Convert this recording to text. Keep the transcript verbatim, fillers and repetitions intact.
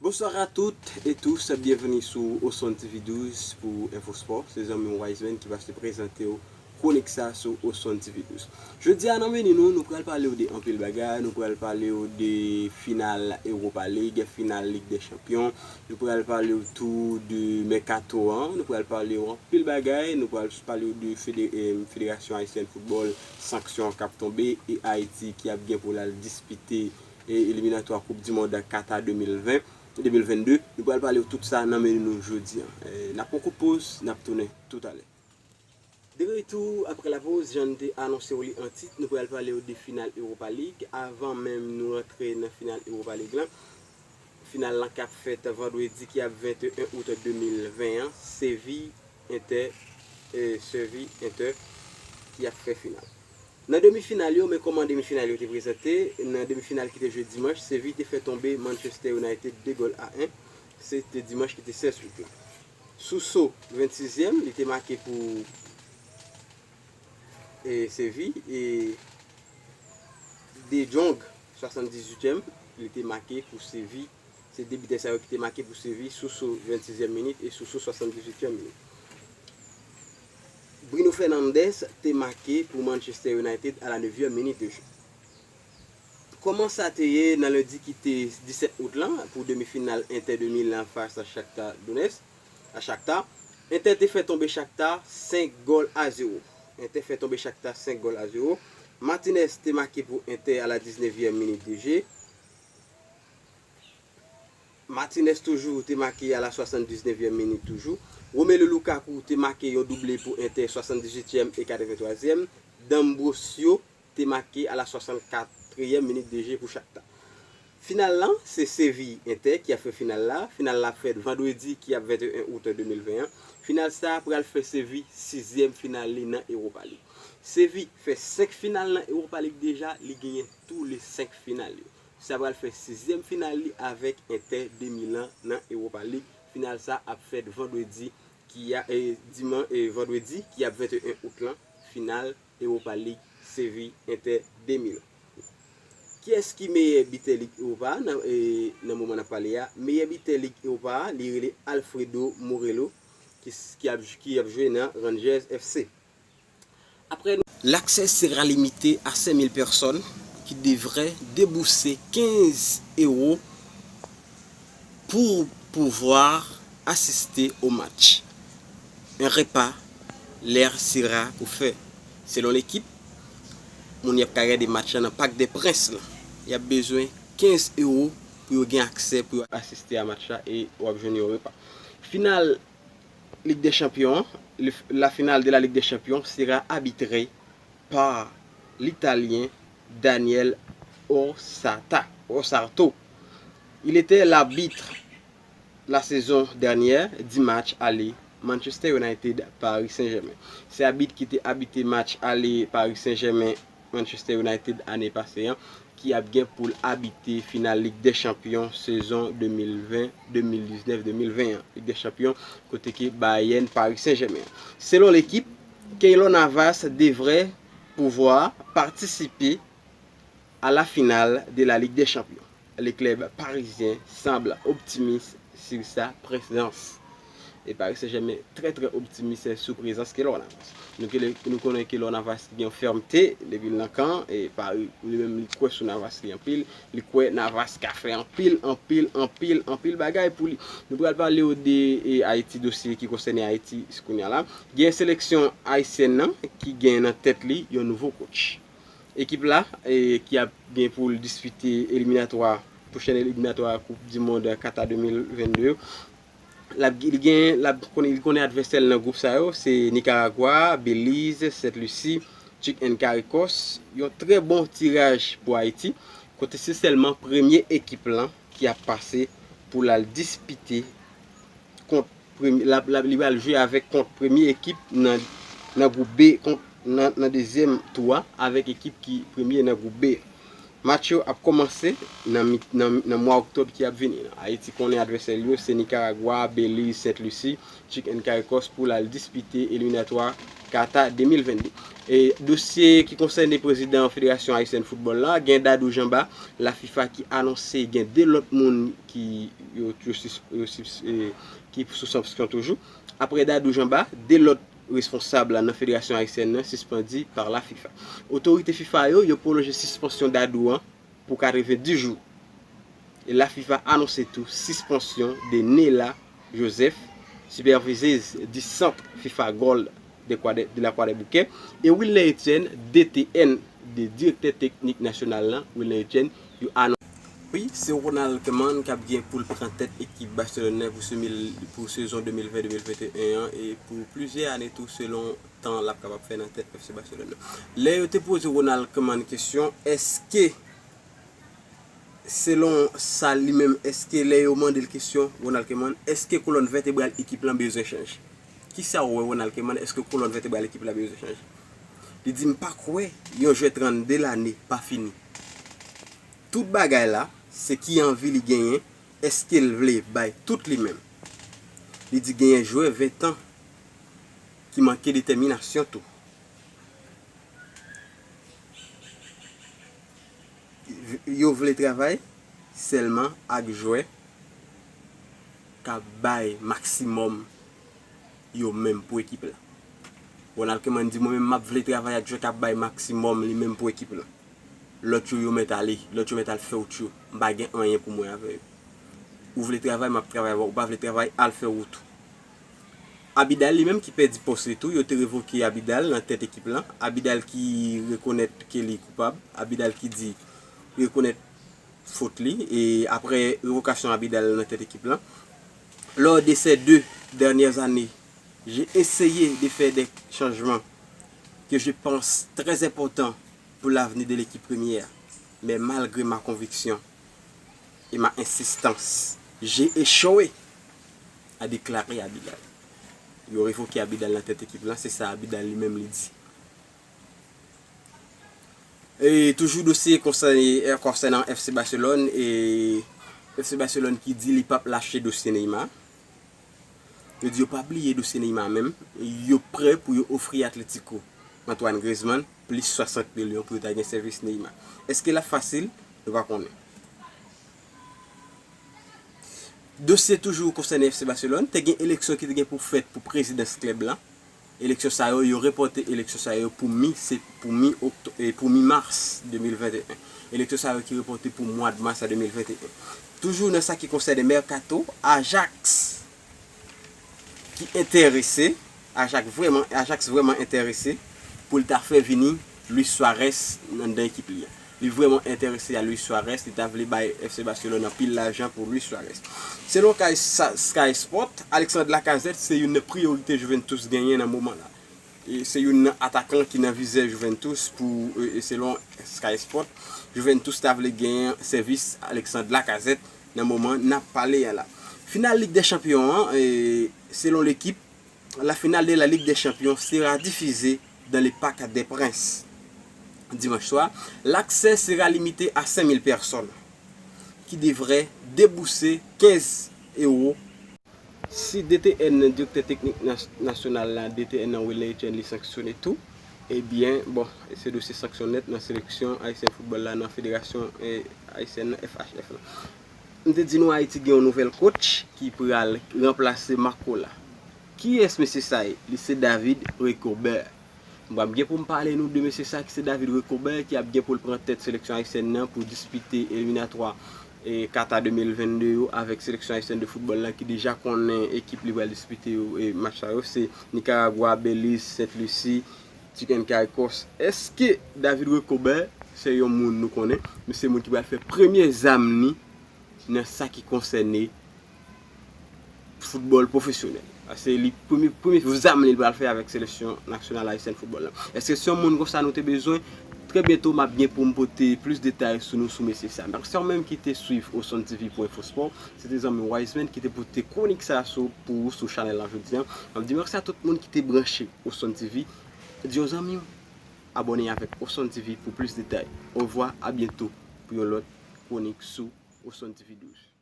Bonsoir à toutes et tous, bienvenue sou Oson TV douz pou Enfo Spò. Se zanmi w Wiseman ki pase prezante w kwonik sa sou Oson TV douz. Jodi a nan meni nou, nou pral pale w de anpil bagay, nou pral pale w de final Europa League, final Ligue des Champions, nou pral pale w tou de mèkato an, nou pral pale w anpil bagay, nou pral pale w de fede, eh, Federasyon Ayisyèn Foutbòl, sanksyon k ap tonbe e Ayiti ki ap gen pou l al dispite e eliminatwa Koup di Mond Qatar de mil ven, de mil venn de. Nou pral pale w tout sa nan meni nou jodi a. Eh, n ap pran kout poz, n ap tounen toutalè. De retou apre lapoz, jan n te anonse w li an tit, nou pral pale w de final Europa League. Avan menm nou rantre nan final Europa League lan, final lan k ap fèt vandredi ki ap venteyen out de mil ven an, Seville Inter, eh, Seville Inter ki ap fè final. Nan demi final yo, men kòman demi final yo te prezante. Nan demi final ki te jwe dimanch, Seville te fè tonbe Manchester United de gòl a en. Se te dimanch ki te sèz out la. Suso, vennsizyèm, li te make pou, eh, Seville, e De Jong, swasanndizuityèm, li te make pou Seville. Se de bitè sa yo ki te make pou Seville, Suso, vennsizyèm minit, e Suso, swasanndizuityèm minit. Bruno Fernandes te make pou Manchester United a la nevyèm minit de jeu. Kòman sa te ye nan lendi ki te disèt out lan pou demi final Inter de Milan fas a Shakhtar Donetsk, a Shakhtar? Inter te fè tonbe Shakhtar senk gòl a zewo. Inter fè tonbe Shakhtar senk gòl a zewo. Martinez te make pou Inter a la diznèvyèm minit de jeu. Martinez toujou te make a la swasanndiznèvyèm minit toujou. Romelu Lukaku te make yon double pou Inter, swasanndizuityèm e katrevenntwazyèm. D'Ambrosio te make a la swasannkatriyèm minit de jeu pou Shakhtar. Final lan, se Seville Inter ki ap fè final la. Final la ap fèt vandredi ki ap venteyen out de mil ven an. Final sa a pral fè Seville sizyèm final li nan Europa League. Seville fè senk final nan Europa League deja, li genyen tou le senk final yo. Sa pral fè sizyèm final li avèk Inter de Milan nan Europa League. Final sa ap fèt vandredi ki a, e, diman, e, vandredi ki ap venteyen out lan, final Europa League, Seville Inter de Milan. Kiyès ki meyè bitè Lig Ewopa a nan, e, nan moman n ap pale a? Meyè bitè Lig Ewopa a, li rele Alfredo Morelo, ki, ki ap, ki ap jwe nan Rangers F C. Après, l'accès sera limité à cinq mille personnes qui devraient débourser quinze euros pour pouvoir assister au match. Un repas leur sera offert. Selon lekip, moun y ap ka gade match la nan Parc des Princes la, y ap bezwen kenz ewo pou yo gen aksè pou yo asiste a match la e w ap jwenn yon repa. Final Ligue des Champions, le, la finale de la Ligue des Champions sera arbitrée par l'Italien Daniel Orsata, Orsarto. Il était l'arbitre la saison dernière du match aller Manchester United-Paris Saint-Germain. Se abit ki te abite match ale Paris Saint-Germain Manchester United ane pase an, ki ap gen pou l abite final Lig dè Chanpyon sezon de mil ven, de mil diznèf, de mil ven an. Lig dè Chanpyon kote ke Bayern Paris Saint-Germain. Selon lekip, Keylor Navas devrait pouvoir participer à la finale de la Ligue des Champions. Le club parisien semble optimiste sur sa présence. E Paris Saint-Germain trè, trè optimis sou prezans Keylor Navas. Nou, ke le, nou konnen Keylor Navas gen yon fèmte depi l nan kan, e Paris li menm li kwè sou Navas li anpil, li kwè Navas ka fè anpil, anpil, anpil, anpil bagay pou li. Nou pral pale w de, e, Ayiti, dosye ki konsène Ayiti kounye a la. Gen seleksyon ayisyèn nan ki gen nan tèt li yon nouvo coach. Ekip la, e, ki ap gen pou l dispite eliminatwa, pwochèn eliminatwa Koup di Mond Kata de mil vennde yo. L ap, li gen, l ap konnen, li konnen advèsè l nan gwoup sa yo, se Nikaragwa, Beliz, Sent Lisi, Tchik and Karikòs. Yon trè bon tiraj pou Ayiti, kote se sèlman premye ekip lan ki ap pase pou l al dispite kont premye, l ap, l ap, li pral jwe avèk kont premye ekip nan, nan gwoup B, kont, nan, nan dezyèm tou a, avèk ekip ki premye nan gwoup B. Match yo ap kòmanse nan, mi- nan, nan mwa oktòb ki ap vini an. Ayiti konnen advèsè l yo se Nikaragwa, Beliz, Sent Lisi, Tchik and Karikòs pou l al dispite eliminatwa Kata de mil vennde. E dosye ki konsène prezidan Federasyon Ayisyèn Foutbòl la, gen Dadou Jean Bart, la fifa ki anonse gen de lòt moun ki yo, yo, sis- yo sis- e, ki sou sanksyon toujou. Apre Dadou Jean Bart, de lòt responsab la nan Federasyon Ayisyèn nan sispann pa la fifa. Otorite fifa yo, yo pwolonje sispansyon Dadou an pou katrevenndis jou. E la fifa anonse tou sispansyon de Nela Joseph, sipèvizez di Centre fifa Gold de, Kwadè- de la Kwadèboukè, e Wilner Etienne, D T N, de direktè teknik nasyonal la, Wilner Etienne, yo anonse. Wi, se Ronald Koeman k ap gen pou l pran tèt ekip Barcelone nan pou, semil- pou sezon de mil ven de mil venteyen an e pou plizyè ane tou, selon tan l ap kapab fè nan tèt F C Barcelone nan. Lè yo te poze Ronald Koeman kesyon, èske, selon sa li menm, èske lè yo mande l kesyon, Ronald Koeman, èske kolòn vètebral ekip lan bezwen chanje? Kisa w wè, Ronald Koeman, èske kolòn vètebral ekip la bezwen chanje? Li di, "M pa kwè yon jwè trannde lane pa fini. Tout bagay la, se ki anvi li genyen, èske l vle bay tout li menm." Li di genyen jwè ven tan ki manke detèminasyon tou. Yo vle travay sèlman ak jwè k ap bay maksimòm yo menm pou ekip la. Ronald Koeman di, "Mwen menm, m ap vle travay ak jwè k ap bay maksimòm li menm pou ekip la. Lòt yo, yo mèt ale, lòt yo mèt al fè wout yo. M pa gen anyen pou mwen avè yo. Ou vle travay, m ap travay avè w. Ou pa vle travay, al fè wout ou." Abidal li menm ki pèdi pòs li tou, yo te revoke Abidal nan tèt ekip lan. Abidal ki rekonèt ke li koupab, Abidal ki di rekonèt fot li, e apre revokasyon Abidal nan tèt ekip lan, "Lors de ces deux dernières années, j'ai essayé de faire des changements que je pense très importants pour l'avenir de l'équipe première, mais malgré ma conviction et ma insistance, j'ai échoué," a déclaré Abidal. Yo revoke Abidal nan tèt ekip lan, se sa Abidal li menm li di. E toujou dosye konsène, konsènan F C Barcelone, e F C Barcelone ki di li p ap lache dosye Neymar. Yo di yo pa bliye dosye Neymar menm. Yo prè pou yo ofri Atletico Antoine Griezmann plis swasant milyon pou yo ta gen sèvis Neymar. Èske l ap fasil? Nou pa konnen. Dosye toujou konsène F C Barcelone, te gen eleksyon ki te gen pou fèt pou prezidans klèb la. Eleksyon sa yo, yo repòte eleksyon sa yo pou mi, se pou mi okt-, e pou mi mas de mil venteyen. Eleksyon sa yo ki repòte pou mwa de mas a de mil venteyen. Toujou nan sa ki konsène mèkato, Ajax ki enterese, Ajax vrèman, Ajax vrèman enterese pou l ta fè vini Luis Suarez anndan ekip li a. Li vrèman enterese a Luis Suarez, li ta vle bay F C Barcelone anpil lajan pou Luis Suarez. Selon Sky, Sky Sport, Alexandre Lacazette se youn nan priyorite Juventus genyen nan moman la. E se youn nan atakan ki nan vizè Juventus pou, e, e selon Sky Sport, Juventus ta vle genyen sèvis Alexandre Lacazette nan moman n ap pale a la. Final Lig dè Chanpyon an, e, selon L'Équipe, la finale de la Ligue des Champions sera diffusée dans le Parc des Princes dimanche soir. L'accès sera limité à cinq mille personnes qui devraient débourser quinze euros. Si D T N nan, direktè teknik nas- nasyonal la, D T N nan Wilner Etienne li sanksyone tou, ebyen, bon, se dosye sanksyon nèt nan seleksyon ayisyèn foutbòl la, nan federasyon, eh, ayisyèn nan, F H F la. M te di nou Ayiti gen yon nouvèl coach ki pral ranplase Marco la. Kiyès mesye sa ye? Li se David Recoubert. M pral gen pou m pale nou de mesye sa ki se David Recoubert ki ap gen pou l pran tèt seleksyon ayisyèn nan pou dispite eliminatwa, eh, Qatar de mil vennde yo avèk seleksyon ayisyèn de foutbòl la ki deja konnen ekip li pral dispite yo, eh, match sa yo. Se Nicaragua, Belize, Sent Lisi, Chicken Caicos. Èske David Recoubert se yon moun nou konnen? Men se moun ki pral fè premye zam ni nan sa ki konsène foutbòl pwofesyonèl. Paske li premye, premye zam li pral fè avèk seleksyon nasyonal ayisyèn foutbòl la. Èske se yon moun konsa nou te bezwen? Trè byento, m ap gen pou m pote plis detay sou nou, sou mesye sa. Mèsi a ou menm ki te swiv Oson T V pou Enfo Sport. Se te zanmi Wiseman ki te pote kwonik sa sou, pou ou sou chanèl la jodi a. M ap di mèsi a tout moun ki te branche Oson T V. Di yon zanmi w abòne avèk Oson T V pou plis detay. Orevwa, a byento pou yon lòt kwonik sou Oson T V douz.